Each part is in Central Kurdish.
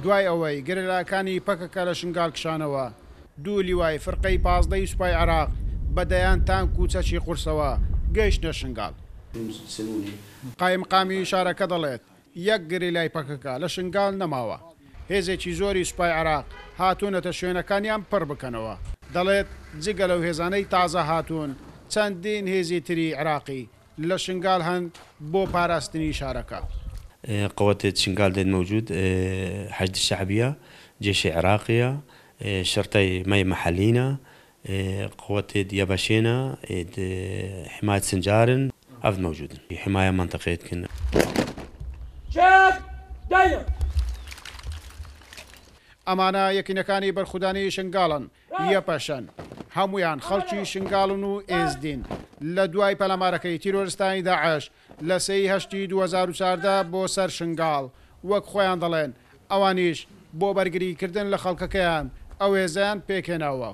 دوای ئەوەی گەریلاکانی پەکەکە لە شنگال کشانەوە، دوو لیوای فرقەی 15 ی سوپای عێراق بە دەیان تانک و چەکی قورسەوە گەیشتنە شنگال. قایمقامی شارەکە دەڵێت، یەک گەریلای پەکەکە لە شنگال نەماوە، هێزێکی زۆری سوپای عێراق هاتوونەتە شوێنەکانیان پڕ بکەنەوە. دەڵێت، جگە لەو هێزانەی تازە هاتوون، چەندین هێزی تری عێراقی لە شنگال هەن بۆ پاراستنی شارەکە. قوات شنگال دێت مەوجود حەشد شەعبیە، جێشی عێراقیە، شرطەی مەی مەحەلینە، قوات یەبەشێنە، حمایەت سنجارن، ئەڤ مەوجودن حمایە مەنتەقەیەت کن. ئەمانە یەکینەکانی بەرخودانی شنگاڵن، یەپەشەن، هەموویان خەڵکی شنگاڵن و ئێزدین. لە دوای پەلامارەکەی تیرۆرستانی داعش لە سێی هەشتی 2014 بۆ سەر شنگاڵ، وەک خۆیان دەڵێن ئەوانیش بۆ بەرگریکردن لە خەڵکەکەیان ئەو هێزەیان پێکهێناوە.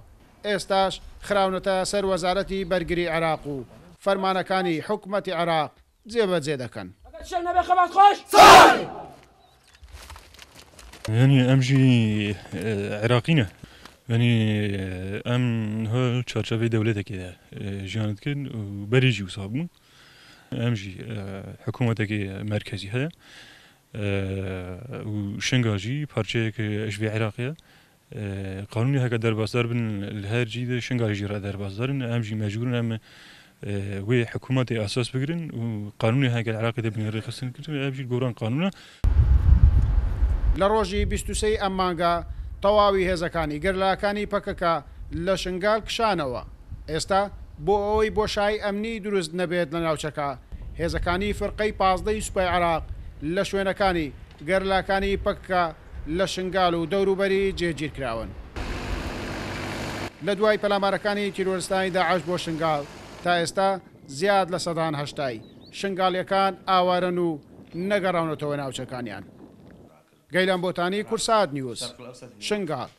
ئێستاش خراونەتە سەر وەزارەتی بەرگری عێراق و فەرمانەکانی حکومەتی عێراق جێبەجێ دەکەن. یانی ئەم ژی عێراقینە یانی ئەم ها چارچەڤەی دەولەتێکی دە ژیانت کرد و بەریژی وسا بوون ئەم ژی حکوومەتێکی مەرکەزی هەیە و شنگال ژی پارچەیەک ژ عێراقیە قانونی هەکە دەربازدار بن لە هەر جی دە شنگال ژی ڕێ دەربازدارن ئەم ژی مەجبورن ئەم وێ حکوومەتی ئاساس بگرن و قانونی هەکە عێراقی دەبن ڕێخستن کردن ئەم ژی گۆران قانونە. لە ڕۆژی 23 ئەم مانگە تەواوی هێزەکانی گەرلاکانی پەکەکە لە شنگال کشانەوە. ئێستا بۆ ئەوەی بۆشایی ئەمنی دروست نەبێت لە ناوچەکە، هێزەکانی فرقەی 15 ی سوپای عێراق لە شوێنەکانی گەرلاکانی پەکەکە لە شنگال و دەوروبەری جێگیر کراون. لە دوای پەلامارەکانی تیرۆرستانی داعش بۆ شنگال تا ئێستا زیاد لە 80% شنگالیەکان ئاوارەن و نەگەڕاونەتەوە ناوچەکانیان. گەیلان بۆتانی، کوردسات نیوز، شنگال.